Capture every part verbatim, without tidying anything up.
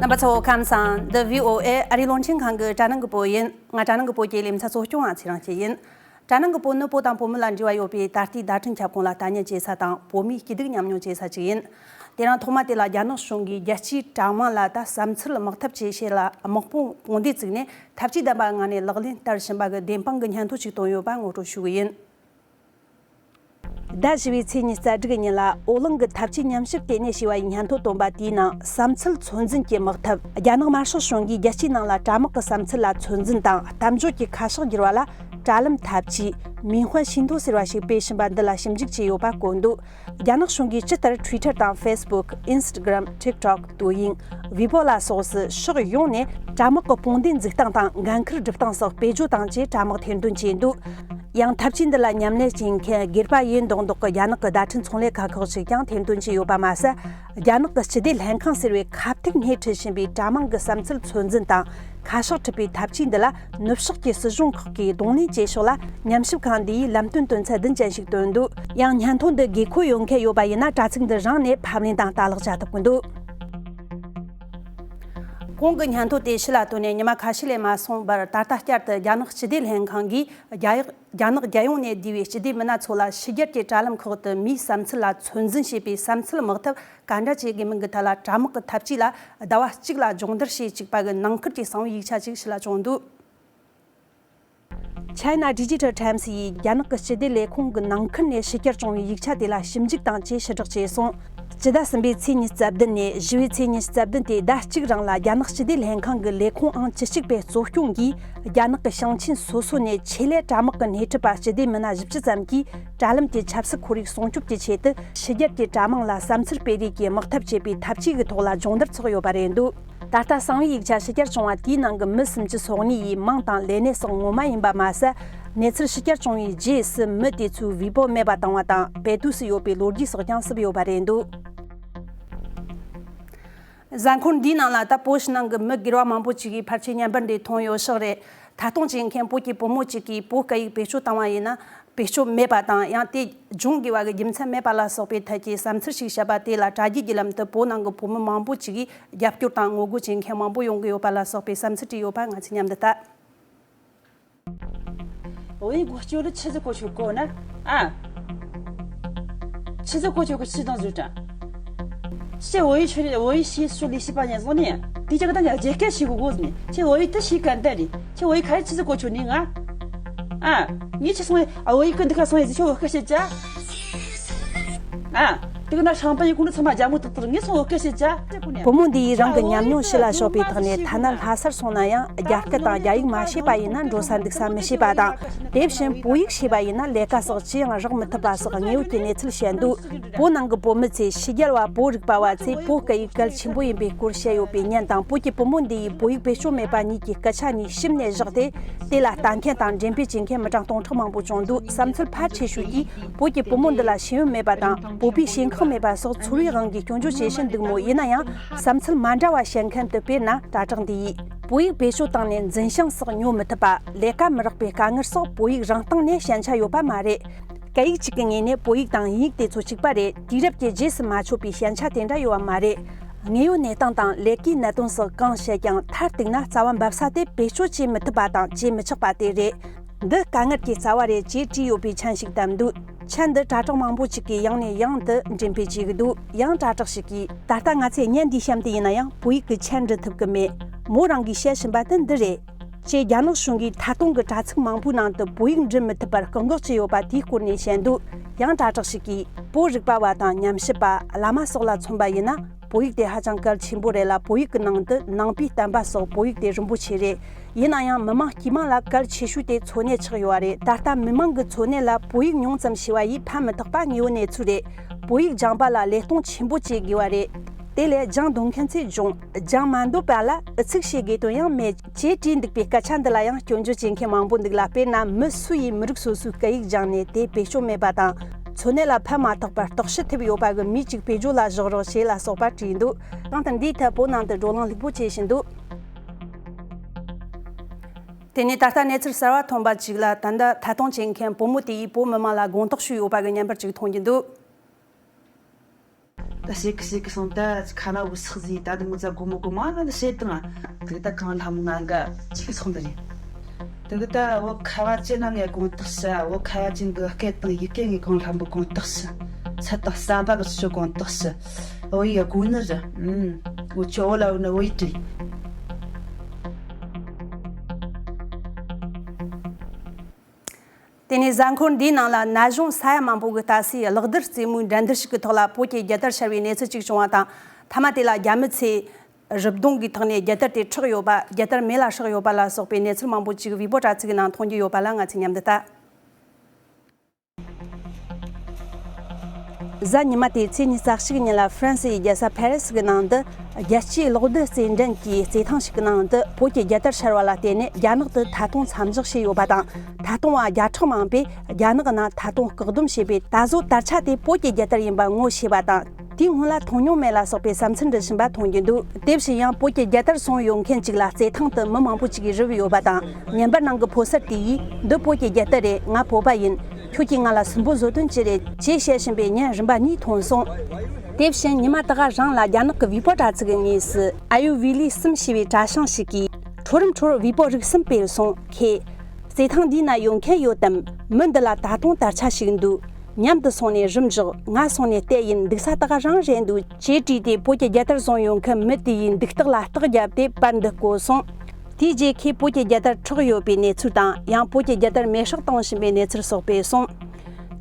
མི་ཚོ་ཁམས་བཟང་། འདི་བྷི་ཨོ་ཨེ་ཨ་རིའི་རླུང་འཕྲིན་ཁང་གི་དྲ་ནང་གི་བོད་ཡིན། ང་དྲ་ནང་གི་བོད་ཀྱི་ལེ་ཚན་གཙོ་སྐྱོང་བ་ཚེ་རིང་སྐྱིད་ཡིན། དྲ་ནང་གི་བོད་ནི་བོད་དང་བོད་མི་ལ་འབྲེལ་བ་ཡོད་པའི་ད་ལྟའི་བརྡ་འཕྲིན་ཁྱབ་ཁོངས་ལ་ལྟ་ཉན་བྱེད་ས་དང་བོད་མིའི་སྐྱིད་སྡུག་མཉམ་མྱོང་བྱེད་ས་ཅིག་ཡིན། དེ་རིང་ཐོག་མ་དེ་ལ་རྒྱ་ནག་གཞུང་གིས་རྒྱལ་སྤྱིའི་དྲ་དམངས་ལ་ད་བསམ་ཚུལ་དམག་འཐབ་ཅེས་བྱས་ལ་དམག་དཔུང་དཔུང་སྡེ་བཙུགས་ནས་འཐབ་ཇུས་ལྡན་པ་ངང་ནས་ལག་ལེན་བསྟར་བཞིན་པ་གི་བདེན་དཔང་གི་སྙན་ཐོ་ཞིག་བཏོན་ཡོད་པ་ངོ་སྤྲོད་ཞུ་གི་ཡིན། ཟླ་བཞི་བའི་ཚེས་ཉི་ཤུ་རྩ་དྲུག་གི་ཉིན་ལ་ཨོ་གླིང་གི་འཐབ་ཇུས་ཉམས་ཞིབ་ལྟེ་གནས་ཞེས་པ་ཡིས་སྙན་ཐོ་བཏོན་པ་དེའི་ནང་བསམ་ཚུལ་ཚོད་འཛིན་གྱི་དམག་འཐབ། རྒྱ་ནག་དམར་ཤོག་གཞུང་གིས་རྒྱལ་སྤྱིའི་ནང་ལ་དྲ་དམག་གི་བསམ་ཚུལ་ལ་ཚོད་འཛིན་དང་གཏམ་བརྗོད་ཀྱི་ཁ་ཕྱོགས་བསྒྱུར་བ་ལ་དྲ་ལམ་འཐབ་ཇུས་མིང་དཔོན་ཤིན་ཐོ་ཟེར་བ་ཞིག་སྤེལ་བཞིན་པ་འདི་ལ་ཞིབ་འཇུག་བྱས་ཡོད་པ་བཀོད་འདུག། རྒྱ་ནག་གཞུང་གིས་ཇི་ལྟར་Twitter་དང་Facebook། Instagram། TikTok། Douyin། Weibo་ལ་སོགས་སུ་ཕྱོགས་ཡོངས་ནས་དྲ་དམག་གི་དཔུང་སྡེ་འཛུགས་སྟངས་དང་འགན་འཁུར་སྒྲུབ་སྟངས་སོགས་བེད་སྤྱོད་བཏང་རྗེས་དྲ་དམག་ཐེར་འདོན་བྱས་འདུག། ཡང་འཐབ་ཇུས་འདི་ལ་མཉམ་ལས་བྱེད་མཁན་སྒེར་པ་ཡིན་མདོག་མདོག་གི་རྒྱ་ནག་གི་བརྡ་འཕྲིན་ཚོང་ལས་ཁང་ཁག་ཅིག་ཀྱང་ཐེར་འདོན་བྱས་ཡོད་པ་མ་ཟད། རྒྱ་ནག་གི་སྤྱི་བདེ་ལྷན་ཁང་ཟེར་བའི་ཁ་ཐུག་སྣེ་ཁྲིད་བཞིན་པའི་དྲ་དམངས་ཀྱི་བསམ་ཚུལ་ཚོད་འཛིན་དང་ཁ་ཕྱོགས་ཁྲིད་པའི་འཐབ་ཇུས་འདི་ལ་ནུབ་ཕྱོགས་ཀྱི་སྲིད་གཞུང་ཁག་གིས་གདོང་ལེན་བྱེད་ཕྱོགས་ལ་ཉམས་ཞིབ་ཁང་འདིས་ལམ་སྟོན་དོན་ཚན་བདུན་ཅན་ཞིག་བཏོན་འདུག། ཡང་སྙན་ཐོ་འདི་དགོས་མཁོ་ཡོད་མཁན་ཡོད་པ་ཡིན་ན་དྲ་ཚིགས་འདི་རང་ནས་ཕབ་ལེན་དང་ལྟ་ཀློག་བྱ་ཐུབ་ཀྱི་འདུག། གོང་གི་སྙན་ཐོ་དེ་ཕྱི་ལ་བཏོན་ནས་ཉི་མ་ཁ་ཤས་ལས་མ་སོང་བར་ད་ལྟ་བསྐྱར་དུ་རྒྱ་ནག་སྤྱི་བདེ་ལྷན་ཁང་གིས་རྒྱ་ཡག་རྒྱ་ནག་རྒྱལ་ཡོངས་ནས་བསྡུས་པའི་སྤྱི་བདེ་མི་སྣ་ཚོ་ལ་ཕྱི་རྒྱལ་གྱི་དྲ་ལམ་ཁག་ཏུ་མིའི་བསམ་ཚུལ་ལ་ཚོད་འཛིན་བྱེད་པའི་བསམ་ཚུལ་དམག་འཐབ་ག་འདྲ་བྱེད་དགོས་མིན་གྱི་ཐད་ལ་དྲ་དམག་གི་འཐབ་ཇུས་ལ་ཟླ་བ་གཅིག་ལ་སྦྱོང་བརྡར་བྱེད་བཅུག་པ་གི་ནང་ཁུལ་གྱི་གསང་བའི་ཡིག་ཆ་ཅིག་ཕྱི་ལ་བྱུང་འདུག། China Digital Times་ཡིས་རྒྱ་ནག་གི་སྤྱི་བདེ་ལས་ཁུངས་ཀྱི་ནང་ཁུལ་ནས་ཕྱི་གྱར་བྱུང་བའི་ཡིག་ཆ་དེ་ལ་ཞིབ་འཇུག་དང་བཅས་ཕྱིར་བསྒྲགས་བྱས་སོང་། སྤྱི་ཟླ་གསུམ་པའི་ཚེས་ཉི་ཤུ་རྩ་བདུན་ནས་བཞི་པའི་ཚེས་ཉི་ཤུ་རྩ་བདུན་ཏེ་ཟླ་གཅིག་རིང་ལ་རྒྱ་ནག་སྤྱི་བདེ་ལྷན་ཁང་གི་ལས་ཁུངས་ཨང་བཅུ་གཅིག་པའི་གཙོ་སྐྱོང་གིས་རྒྱ་ནག་གི་ཞིང་ཆེན་སོ་སོ་ནས་ཆེད་ལས་དྲ་དམག་གི་སྣེ་ཁྲིད་པ་སྤྱི་བདེ་མི་སྣ་བཞི་བཅུ་ཙམ་གྱིས་དྲ་ལམ་གྱི་ཆབ་སྲིད་ཁོར་ཡུག་སྲུང་སྐྱོབ་ཀྱི་ཆེད་དུ་ཕྱི་རྒྱལ་གྱི་དྲ་དམངས་ལ་བསམ་ཚུལ་སྤེལ་རེས་ཀྱི་དམག་འཐབ་བྱེད་པའི་འཐབ་ཇུས་ཀྱི་ཐོག་ལ་སྦྱོང་བརྡར་ཚོགས་ཡོད་པ་རེད་འདུག། ད་ལྟ་གསང་བའི་ཡིག་ཆ་ཕྱི་གྱར་བྱུང་བ་དེའི་ནང་གི་མི་སུམ་ཅུ་སོ་གཉིས་ཡི་མིང་དང་ལས་གནས་སོགས་ངོ་མ་ཡིན་པ་མ་ཟད། གནས་ཚུལ་ཕྱི་གྱར་བྱུང་བའི་རྗེས་སུ་མི་དེ་ཚོའི་ཝི་པོ་མེད་པ་བཏང་བ་དང་པེ་ཏུའུ་སུ་ཡོད་པའི་ལོ་རྒྱུས་སོགས་ཀྱང་གསུབ་ཡོད་པ་རེད་འདུག། གཟའ་འཁོར་འདིའི་ནང་ལ་ད་བོད་ཕྱི་ནང་གི་མི་སྒེར་བ་མང་པོ་ཅིག་གིས་ཕལ་ཆེར་བརྙན་པར་འདི་མཐོང་ཡོད་ཤག་རེད། ཐད་གཏོང་བྱེད་མཁན་བོད་ཀྱི་བུ་མོ་ཅིག་གིས་བོད་སྐད་ཡིག་བེད་སྤྱོད་བཏང་བ་ཡིན་ན། བེད་སྤྱོད་མེད་པ་དང་ཡང་དེ་སྦྱོང་དགོས་པ་གི་རྒྱུ་མཚན་མེད་པ་ལ་སོགས་པའི་ཐད་ཀྱི་བསམ་ཚུལ་ཞིག་བཤད་པ་དེ་ལ་དྲ་རྒྱའི་བརྒྱུད་ལམ་དུ་བོད་ནང་གི་བོད་མི་མང་པོ་ཅིག་གིས་རྒྱབ་སྐྱོར་དང་ངོ་རྒོལ་བྱེད་མཁན་མང་པོ་ཡོང་གི་ཡོད་པ་ལ་སོགས་པའི་བསམ་ཚུལ་བྲིས་ཡོད་པ་ང་ཚོས་མཉམ་དུ་ལྟ། 我一过去了七十过去过呢，啊，七十过去个西藏州长，这我一去的，我一西说的西班牙说呢，第这个大家解决西个过呢，这我一得西干的哩，这我一开始过去呢啊，啊，你去送啊，我一跟这个送也是我个学家，啊，这个那上班一工作他妈家我都都你送我个学家，这个呢。 བུ་མོ་འདིས་རང་གི་ཉམས་མྱོང་ཕྱི་ལ་ཕྱོགས་པའི་ཐོག་ནས་ཐ་ན་ལྷ་སར་སོང་ན་ཡང་རྒྱ་སྐད་དང་རྒྱ་ཡིག་མ་ཤེས་པ་ཡིན་ན་འགྲོ་ས་འདུག་ས་མི་ཤེས་པ་དང་། དེ་བཞིན་བོད་ཡིག་ཤེས་པ་ཡིན་ན་ལས་ཀ་སོགས་ཅི་ཡང་རག་མི་ཐུབ་པ་སོགས་དངོས་ཡོད་ཀྱི་གནས་ཚུལ་བཤད་འདུག། བོད་ནང་གི་བོད་མི་ཚོས་ཕྱི་རྒྱལ་བ་བོད་རིག་པ་བ་ཚོས་བོད་སྐད་ཡིག་གལ་ཆེན་པོ་ཡིན་པའི་སྐོར་བཤད་ཡོད་པའི་བརྙན་དང་བོད་ཀྱི་བུ་མོ་འདི་ཡིས་བོད་ཡིག་བེད་སྤྱོད་མེད་པ་གཉིས་ཀྱི་སྐད་ཆ་གཉིས་ཞིབ་ནས་བཞག་སྟེ། དེ་ལ་ལྟ་མཁན་དང་འགྲེམས་སྤེལ་བྱེད་མཁན་མི་གྲངས་སྟོང་ཕྲག་མང་པོ་བྱུང་འདུག། བསམ་ཚུལ་ཕལ་ཆེ་ཤོས་ཀྱིས་བོད་ཀྱི་བུ་མོ་འདི་ལ་ཤེས་ཡོན་མེད་པ་དང་བོད་པའི་ཞེན་ཁོག་མེད་པ་སོགས་ཚོར་བའི་དབང་གིས་སྐྱོན་བརྗོད་བྱེད་བཞིན་འདུག་མོད། ཡིན་ན་ཡང་བསམ་ཚུལ་མ་འདྲ་བ་བཤད་མཁན་དུ་དཔེར་ན་དྲ་གྲགས་འདི་ཡིས་བོད་ཡིག་བེད་སྤྱོད་བཏང་ནས་འཛིན་ཞིང་སོགས་ཉོ་མི་ཐུབ་པ། ལས་ཀ་མི་རག་པའི་དཀའ་ངལ་སོགས་བོད་ཡིག་རང་སྟེང་ནས་ཞན་ཆ་ཡོད་པ་མ་རེད། སྐད་ཡིག་གཅིག་གི་ངོས་ནས་བོད་ཡིག་དང་དབྱིན་ཡིག་དེ་ཚོ་གཅིག་པ་རེད། དུས་རབས་ཀྱི་རྗེས་སུ་མ་ཆོད་པའི་ཞན་ཆ་དེ་འདྲ་ཡོད་པ་མ་རེད། དངོས་ཡོད་གནས་སྟངས་དང་ལས་ཀའི་གནད་དོན་སོགས་གང་བཤད་ཀྱང་མཐར་གཏུགས་ན་རྩ་བ་འབབ་ས་དེ་བེད་སྤྱོད་བྱེད་མི་ཐུབ་པ་དང་བྱེད་མི་ཆོག་པ་དེ་རེད། འདི་དཀའ་ངལ་གྱི་རྩ་བ་རེད་ཅེས་བྲིས་ཡོད་པའི་མཆན་ཞིག་བཏབ་འདུག། མཆན་འདི་དྲ་གྲགས་མང་པོ་ཞིག་གིས་ཡང་ནས་ཡང་དུ་འགྲེམས་སྤེལ་བྱེད་ཀྱི་འདུག། ཡང་དྲ་གྲགས་ཤིག་གིས་ད་ལྟ་ང་ཚོས་བརྙན་འདིའི་གཤམ་དུ་ཡིན་ན་ཡང་བོད་ཡིག་གི་མཆན་འབྲི་ཐུབ་ཀྱི་མེད། མོ་རང་གིས་བཤད་བཞིན་པ་དེ་འདི་རེད། ཅེས་རྒྱ་ནག་གཞུང་གིས་ཐད་གཏོང་གི་དྲ་ཚིགས་མང་པོའི་ནང་དུ་བོད་ཡིག་འབྲི་མི་ཐུབ་པར་བཀག་འགོག་བྱས་ཡོད་པ་དེའི་སྐོར་ནས་བཤད་འདུག། ཡང་དྲ་གྲགས་ཤིག་གིས་བོད་རིག་པ་བ་དང་ཉམས་ཞིབ་པ། བླ་མ་སོགས་ལ་མཚོན་པ་ཡིན་ན་བོད་ཡིག་དེ་ཧ་ཅང་གལ་ཆེན་པོ་རེད་ལ། བོད་ཡིག་གི་ནང་དུ་ནང་པའི་བསྟན་པ་སོགས་བོད་ཡིག་དེ་རིན་པོ་ཆེ་རེད། ཡིན་ན་ཡང་མི་མང་དཀྱུས་མ་ལ་གལ་ཆེ་ཤོས་དེ་འཚོ་གནས་ཆགས་ཡོད་པ་རེད། ད་ལྟ་མི་མང་གི་འཚོ་གནས་ལ་བོད་ཡིག་ཉུང་ཙམ་ཤེས་པ་ཡིས་ཕན་མི་ཐོགས་པ་དངོས་ཡོད་གནས་ཚུལ་རེད། བོད་ཡིག་སྦྱང་པ་ལ་ལས་གཏོང་ཆེན་པོ་བྱེད་དགོས་པ་རེད། དེ་ལས་སྦྱང་འདོད་མཁན་ཚོས་སྦྱོང་། སྦྱང་མ་འདོད་པ་ལ་ཨུ་ཚུགས་བྱེད་དགོས་དོན་ཡང་མེད། ཅེས་བྲིས་འདུག་པའི་སྐད་ཆ་འདི་ལ་ཡང་སྐྱོན་བརྗོད་བྱེད་མཁན་མང་པོ་འདུག་ལ། དཔེར་ན་མི་སུ་ཡིས་མི་རིགས་སོ་སོའི་སྐད་ཡིག་སྦྱངས་ནས་དེ་བེད་སྤྱོད་མེད་པ་དང་འཚོ་གནས་ལ་ཕན་མ་ཐོགས་པར་དོགས་གཞི་ཐེབས་ཡོད་པ་གི་མི་གཅིག་བེད་སྤྱོད་ལ་བཞག་རོགས་ཞེས་ལ་སོགས་པ་བྲིས་འདུག། གང་ལྟར་འདིའི་ཐད་བོད་ནང་དུ་བགྲོ་གླེང་ལྷུག་པོ་བྱེད་བཞིན་འདུག། དེ་ནས་ད་ལྟ་གནས་ཚུལ་གསར་བ་ཐོན་པ་ཅིག་ལ། ད་ལྟ་ཐད་གཏོང་བྱེད་མཁན་བུ་མོ་དེ་ཡིས་བོད་མི་མང་ལ་དགོངས་དག་ཞུས་ཡོད་པ་གི་བརྙན་པར་ཅིག་མཐོང་རྒྱུ་འདུག། ད་ཤེས་ཀི་ཤེས་ཀི་སོང་། ད་ཁ་ན་བུ་སག་ཟིག་ད་དུ་མོ་ཙ་གོ་མོ་གོ་མ་ན་ད་ཤེས་དང་། དེ་ད་གང་ལྷ་མོ་ང་འགའ་ཅིག་སོང་། ད་རེད། དེ་གི་ད་བོ་ཁ་བ་ཅན་ན་ངས་དགོངས་དག་ས། བོ་ཁ་བ་ཅན་གི་སྐད་དང་ཡི་གེ་ངས་གང་ལྷ་མོ་དགོངས་དག་ས། ས་དང་ས་འབའ་གི་ཆུ་དགོངས་དག་ས། བོ་ཡི་གོ་ནི་ར། ཨུམ། བོ་ཆུ་བོ་ལ་བོ་ནི་བོ་ཡི་དྲི། དེ་ནས་གཟའ་འཁོར་འདིའི་ནང་ལ་ན་གཞོན་ས་ཡ་མང་པོ་གིས་ལྟ་སའི་གློག་རྡུལ་རྩེད་མོའི་འགྲན་བསྡུར་ཞིག་གི་ཐོག་ལ་བོད་ཀྱི་རྒྱལ་དར་ཤར་བའི་གནས་ཚུལ་ཅིག་བྱུང་བ་དང་། མཐའ་མ་དེ་ལ་རྒྱ་མི་ཚོས་རི་གདོང་གི་ཐོག་ནས་རྒྱལ་དར་དེ་འཕྲོག་ཡོད་པ། རྒྱལ་དར་མེ་ལ་སྲེག་ཡོད་པ་ལ་སོགས་པའི་གནས་ཚུལ་མང་པོ་ཅིག་བི་པོ་དྲ་ཚིགས་ཀྱི་ནང་མཐོང་རྒྱུ་ཡོད་པ་ལ་ང་ཚོས་མཉམ་དུ་ལྟ། གཟའ་ཉི་མ་སྟེ་ཚེས་ཉི་ཤུ་རྩ་གཅིག་ཉིན་ལ་ཧྥ་རན་སིའི་རྒྱལ་ས་ཕ་རི་སི་གི་ནང་དུ། རྒྱལ་སྤྱིའི་གློག་རྡུལ་རྩེད་འགྲན་གྱི་རྩེད་ཐང་ཞིག་གི་ནང་དུ་བོད་ཀྱི་རྒྱལ་དར་ཤར་བ་ལ་བརྟེན་ནས་རྒྱ་ནག་ཏུ་ཐད་གཏོང་མཚམས་འཇོག་བྱས་ཡོད་པ་དང་། ཐད་གཏོང་བ་བརྒྱ་ཕྲག་མང་པོས་རྒྱ་ནག་ནང་ཐད་གཏོང་བཀག་སྡོམ་བྱས་པས། ད་གཟོད་དར་ཆ་དེ་བོད་ཀྱི་རྒྱལ་དར་ཡིན་པ་ངོ་ཤེས་པ་དང་། དེའི་སྔོན་ལ་མཐོང་མྱོང་མེད་ལ་སོགས་པའི་བསམ་ཚུལ་འདྲི་བཞིན་པ་མཐོང་རྒྱུ་འདུག་དེ་བཞིན་ཡང་བོད་ཀྱི་རྒྱལ་དར་བཟུང་ཡོང་མཁན་ཅིག་ལ་རྩེད་ཐང་དུ་མི་མང་པོ་ཅིག་གིས་རུབ་ཡོད་པ་དང་། ཉན་པར་ནང་གི་ཕོ་གསར་དེ་ཡིས། འདི་བོད་ཀྱི་རྒྱལ་དར་རེད། ང་བོད་པ་ཡིན། ཁྱོད་ཀྱིས་ང་ལ་སུན་པོ་བཟོ་དོན་ཅི་རེད། ཅེས་བཤད་བཞིན་པའི་ཉིན་རིམ་པ་གཉིས་ཐོན་སོང་། དེ་བཞིན་ཉི་མ་དེ་ག་རང་ལ་རྒྱ་ནག་གི་བི་པོ་དྲ་ཚིགས་ཀྱི་ངོས་སུ། ཨ་ཡུ་བི་ལི་གསུམ་ཞེས་པའི་དྲ་བྱང་ཞིག་གིས། ཁྲོ་རུམ་ཁྲོར་བི་པོ་རིགས་གསུམ་སྤེལ་སོང་། ཁྱེད་རྩེད་ཐང་འདིའི་ནང་ཡོང་མཁན་ཡོད་དམ། མི་འདི་ལ་ད་དུང་དར་ཆ་ཞིག་འདུག་མཉམ་དུ་སོང་ནས་རིམ་འཇོག་ང་སོང་ནས་བལྟས་ཡིན། འདུག་ས་དེ་ག་རང་རེད་འདུག་ཅེས་དྲིས་ཏེ། བོད་ཀྱི་རྒྱལ་དར་བཟུང་ཡོང་མཁན་མི་དེ་ཡི་འདུག་སྟེགས་ལ་རྟགས་བརྒྱབ་སྟེ་པར་འདི་བཀོད་སོང་། དེའི་རྗེས་ཁོས་བོད་ཀྱི་རྒྱལ་དར་འཕྲོག་ཡོད་པའི་གནས་ཚུལ་དང་། ཡང་བོད་ཀྱི་རྒྱལ་དར་མེ་སྲེག་གཏོང་བཞིན་པའི་གནས་ཚུལ་སོགས་སྤེལ་སོང་།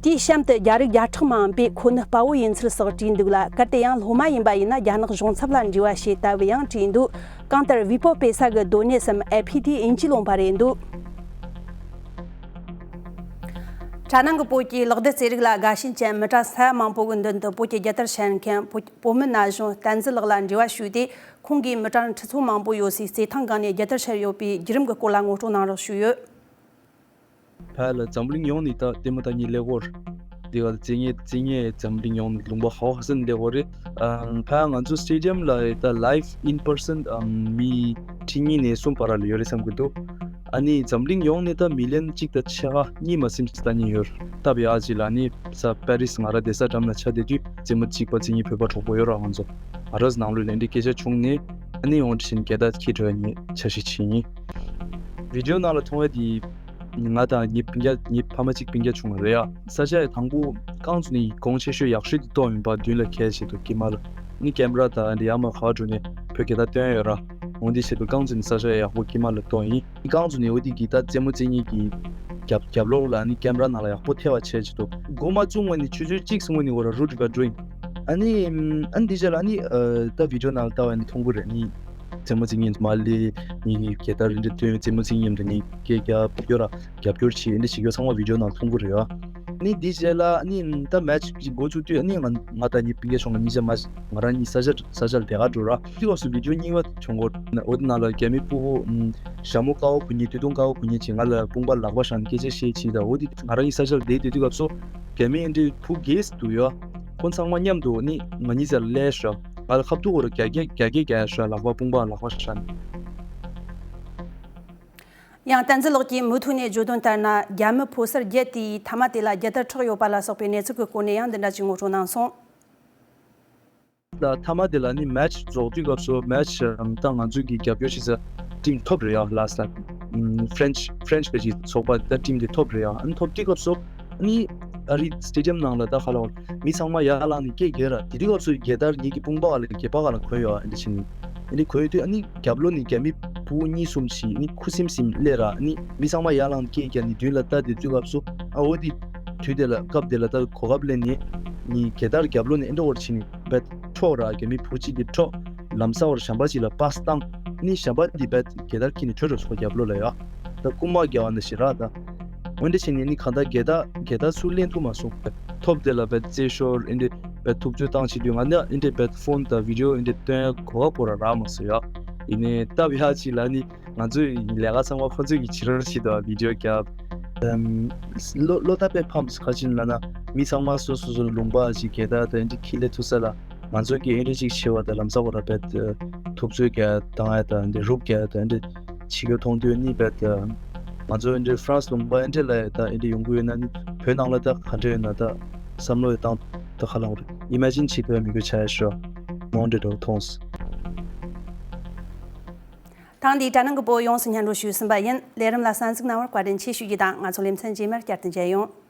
དེའི་གཤམ་དུ་རྒྱ་རིགས་བརྒྱ་ཕྲག་མང་པོས་ཁོ་ནི་དཔའ་བོ་ཡིན་ཚུལ་སོགས་བྲིས་འདུག་ལ། གལ་ཏེ་ཡང་སློབ་མ་ཡིན་པ་ཡིན་ན་རྒྱ་ནག་གཞུང་ཚབ་ལ་འབྲེལ་བ་བྱེད་ལྟ་བུ་ཡང་བྲིས་འདུག་གང་ལྟར་བི་པོ་སྤེལ་ས་གི་སྡོད་གནས་སམ་ཨེ་ཕི་དེ་དབྱིན་ཇིའི་ལུང་པ་རེད་འདུག་དྲ་ནང་གི་བོད་ཀྱི་གློག་རྡུལ་རྩེད་རིགས་ལ་དགའ་ཞེན་ཅན་མི་གྲངས་ས་ཡ་མང་པོ་གི་མདུན་དུ་བོད་ཀྱི་རྒྱལ་དར་ཤར་མཁན་བོད་བོད་མི་ན་གཞོན་བསྟན་འཛིན་ལགས་ལ་འབྲེལ་བ་ཞུས་ཏེ། ཁོང་གིས་མི་གྲངས་ཁྲི་ཚོ་མང་པོ་ཡོད་སའི་རྩེད་ཐང་སྒང་ནས་རྒྱལ་དར་ཤར་ཡོད་པའི་བརྒྱུད་རིམ་གྱི་སྐོར་ལ་ངོ་སྤྲོད་གནང་རོགས་ཞུས་ཡོད། ཕ་ལ་འཛམ་གླིང་ཡོངས་ནས་ད་ལྟད་མོ་ལྟ་མཁན་ཀླད་ཀོར་འདི་ག་ལ་རྩེད་མཁན་རྩེད་མཁན་འཛམ་གླིང་ཡོངས་ནས་ལུང་པ་ག་བ་ག་ས་ནས་ཀླད་ཀོར་རེད། ཨམ། ཕ་ང་ཚོ་སི་ཊེ་ཌི་ཡམ་ལ་ད་live in person ཨམ་མི་ཁྲི་གཉིས་ནས་གསུམ་བར་ལ་ཡོད་རེད་བསམ་གྱི་འདུག་ཨ་ནི་འཛམ་གླིང་ཡོངས་ནས་ད་མི་ལི་ཡོན་གཅིག་དང་ཕྱེད་ཀ་གཉིས་མ་ཟིན་ཅིག་ལྟ་མཁན་ཡོད་རེད། སྟབས་ཡག་ཅིག་ལ་ཨ་ནི་ས་པེ་རི་སི་ང་རང་བསྡད་ས་འགྲམ་ལ་ཆ་བསྡད་དུས་རྩེད་མོ་གཅིག་པ་རྩེད་མཁན་བོད་པ་གྲོགས་པོ་ཡོད་རེད། ང་ཚོ་ང་རང་ཚོ་ནང་ལོགས་ལ་འདི་སྐད་ཆ་བྱུང་ནས་ཨ་ནི་འོང་དེ་བཞིན་རྒྱལ་དར་འཁྱེར་འགྲོ་ཡ་ངས་འཆར་གཞི་བྱས་ཡིན། བི་ཌི་ཡོ་ནང་ལ་མཐོང་བ་དེ། ང་དང་ངའི་སྤུན་ཀྱག་ངའི་ཕ་མ་གཅིག་སྤུན་ཀྱག་བྱུང་བ་རེད་ཡ། ས་ཆ་ཡ་དང་པོ་རྐང་བཙུགས་ནས་གོང་ཆེ་ཤོས་ཡག་ཤོས་དེ་གཏོང་ཡིན་པ་མདུན་ལ་ཁྱེར་བྱེད་དུ་ཀི་མ་ལ་ནི་ཀེམ་ར་དང་འདི་ཡར་མར་ག་བ་འགྲོ་ནས་བོད་རྒྱལ་དར་སྟོན་ཡོད་ར། འོན་ཏེ་བྱེད་དུ་རྐང་བཙུགས་ནས་ས་ཆ་ཡ་ཡག་པོ་ཀི་མ་ལ་གཏོང་ཡིན། རྐང་བཙུགས་ནས་འོ་དེ་གི་ད་རྩེད་མོ་རྩེ་མཁན་གྱི་རྒྱབ་རྒྱབ་ལོགས་ལ་ནི་ཀེམ་ར་ནང་ལ་ཡག་པོ་ཐེབས་པ་བྱེད་བྱེད་དུ་འགོ་མ་བཙུགས་སྔོན་ནས་ཆུ་ཚོད་གཅིག་སྔོན་ནས་འོ་ར་རུ་ཌི་ག་འགྲོ་ཡིན། ཨ་ནི་ཨ་ནི་འདི་རྗེས་ལ་ཨ་ནི་ད་བི་ཌི་ཡོ་ནང་ལ་ལྟ་བ་ནི་མཐོང་གི་རེད་ནི། རྩེད་མོ་རྩེ་མཁན་མ་ལེ་ནི་རྒྱལ་དར་རི་འདྲ་སྟོན་རྩེད་མོ་རྩེ་མཁན་མཉམ་དུ་ནི་སྐད་རྒྱབ་སྐྱོར་ར་རྒྱབ་སྐྱོར་བྱེད་འདི་བྱེད་རྒྱུ་ཚང་མ་བི་ཌི་ཡོ་ནང་མཐོང་གི་རེད་ཨ། ནི་འདི་རྗེས་ལ་ཨ་ནི་ད་མེ་ཆི་ཅིག་འགོ་བཙུགས་དུས་ཨ་ནི་ང་ང་དང་ངའི་སྤུན་ཀྱག་ཆུང་ང་གཉིས་ཆ་མ་ང་རང་གཉིས་ས་ཆ་ས་ཆ་ལ་བསྡད་ག་འགྲོ་ར། དེ་སྐབས་སུ་བི་ཌི་ཡོ་རྙིང་བ་བྱུང་གོ། འོ་དེ་ནང་ལ་རྒྱ་མི་ཕྲུ་གུ་ཞྭ་མོ་དཀར་པོ་གོན་མཁན་དུས་ཐུང་དཀར་པོ་གོན་མཁན་ཅིག་ང་ལ་དཔུང་པ་ལག་པ་བཞག་ནས་སྐད་ཆ་བཤད་ཅིག་ད་འོ་དེ་ང་རང་གཉིས་ས་ཆ་ལ་བསྡད་དུས་དེ་སྐབས་སུ་རྒྱ་མི་ཨེ་འདྲའི་ཕྲུ་གུ་གེ་སི་འདུག་ཡོད། ཁོང་ཚང་མ་མཉམ་དུ་ནི་ང་གཉིས་ཚེ་ལ་སླེབས་ཤག་ང་ལ་ཁ་ཐུག་གོ་ར་རྒྱ་སྐད་རྒྱ་སྐད་རྒྱག་ཤག་ལག་པ་དཔུང་པ་ལག་པ་ཤག་ཡང་བསྟན་འཛིན་ལགས་ཀྱིས་མུ་མཐུད་ནས་བརྗོད་དོན་ལྟར་ན། རྒྱ་མི་ཕོ་གསར་བརྒྱད་དེས་མཐའ་མ་དེ་ལ་རྒྱལ་དར་འཕྲོག་ཡོད་པ་ལ་སོགས་པའི་གནས་ཚུལ་གྱི་སྐོར་ནས་ཡང་འདི་འདྲ་ཞིག་ངོ་སྤྲོད་གནང་སོང་། ད་མཐའ་མ་དེ་ལ་ནི་མེ་ཆི་རྫོགས་དུས་སྐབས་སུ་མེ་ཆི་ད་ང་ཚོ་གི་རྒྱབ་སྐྱོར་བྱེད་ས་ཊིམ་ཐོབ་རེད་ཡ། ལ་སི་ད་ཕ་རེན་ཆི་ཕ་རེན་ཆི་བེ་ཆི་ཚོགས་པ་ད་ཊིམ་དེ་ཐོབ་རེད་ཡ། ཨ་ནི་ཐོབ་དུས་སྐབས་སུ་ནི་ཨ་རི་སི་ཊེ་ཌི་ཡམ་ནང་ལ་ད་ཁ་ལ་བར་མི་ཚང་མ་ཡར་ལངས་ནས་སྐད་རྒྱག་ར། དེ་དུས་སྐབས་སུ་རྒྱལ་དར་ངེད་ཀྱི་དཔུང་པ་བ་ལ་སྒལ་པ་ག་ལ་གོན་ཡོད་ཨ་འདི་བྱས་ནས་ཨ་ནི་གོན་ཡོད་དུས་ཨ་ནི་རྒྱབ་ལོགས་ནས་རྒྱ་མི་ཕྲུ་གུ་གཉིས་གསུམ་ཞིག་ནི་ཁུ་སིམ་སིམ་སླེབས་ར། ཨ་ནི་མི་ཚང་མ་ཡར་ལངས་སྐད་རྒྱག་ནས་མདུན་ལ་ལྟ་དེ་དུས་སྐབས་སུ་ཨ་འོ་དེ་དུས་དེ་ལ་སྐབས་དེ་ལ་ད་གོ་སྐབས་ལེན་ནས་ནི་རྒྱལ་དར་རྒྱབ་ལོགས་ནས་ཨེ་འདྲ་བོར་བྱས་ནས་བེད་འཕྲོག་ར། རྒྱ་མི་ཕྲུ་གུ་གཅིག་གིས་འཕྲོག་ལམ་སང་བར་གཞན་པ་ཅིག་ལ་པ་སི་བཏང་། ནི་གཞན་པ་འདི་བེད་རྒྱལ་དར་ཁྱེར་ནས་བྲོས་འགྲོ་སོང་རྒྱབ་ལོགས་ལ་ཡ། ད་རྐུན་མ་རྒྱག་པ་འདི་ཞིག་ར་ད། འོན་ཏེ་བྱས་ནས་ནི་གང་ལྟར་རྒྱལ་དར་རྒྱལ་དར་ཚུར་ལེན་ཐུབ་མ་སོང་། ཐོབ་དེ་ལ་བེད་རྩེད་ཤོར་ཨེ་འདྲ་བེད་ཐུབ་ཚོད་བཏང་བྱེད་དུས་ང་ནི་ཨེ་འདྲ་བེད་ཕོན་དང་བི་ཌི་ཡོ་ཨེ་འདྲ་སྟོན་གོ་སྐབས་པོ་ར་རག་མ་སོང་ཡ། ཡིན་ནའི་སྟབས་ཡག་ཅིག་ལ་ནི་ང་ཚོའི་ལས་ཀ་ཚང་མ་ཁོ་ཚོས་ཀྱི་བྱེད་རོགས་བྱེད་དོ་བི་ཌི་ཡོ་རྒྱབ། བློ་བློ་ཐག་དཔེ་ཕམ་ཁ་ཆེན་ལ་ན་མི་ཚང་མ་སོ་སོ་སོ་ལུང་པ་ཞིག་རྒྱལ་དར་དང་འདི་ཁྱེར་སླེབས་ཐུབ་ས་ལ་ང་ཚོ་གི་ཨེ་འདྲ་ཅིག་བྱེད་པ་དང་ལམ་སང་བར་ར་བེད་ཐུབ་ཚོད་རྒྱག་བཏང་ཡ་དང་འདི་རུབ་རྒྱག་ཡ་དང་འདི་བྱེད་རྒྱུ་མཐོང་དུས་ནི་བེད་ང་ཚོ་ཨེ་འདྲ་ཧྥ་རན་སི་ལུང་པ་ཨེ་འདྲ་ལ་ཡ་ད་ཨེ་འདྲ་ཡོང་གི་ཡོད་ན་ནི་བོད་ནང་ལ་ད་ག་འདྲ་ཡོད་ན་ད་བསམ་བློ་ཡ་བཏང་། དུ་ཁ་ལོང་རེད། ཨི་མ་ཇིན་བྱེད་ཐུབ་མི་དགོས་ཆ་ཤོ་མོང་འདྲེ་འགྲོ་ཐོངས། ཐེངས་འདིའི་དྲ་ནང་གི་བོད་ཡོངས་སུ་སྙན་སྒྲོན་ཞུས་ཟིན་པ་ཡིན། ལས་རིམ་ལ་གསན་གཟིགས་གནང་བར་བཀའ་དྲིན་ཆེ་ཞུ་རྒྱུ་དང་། ང་ཚོ་ལེ་ཚན་རྗེས་མར་བསྐྱར་དུ་མཇལ་ཡོང་།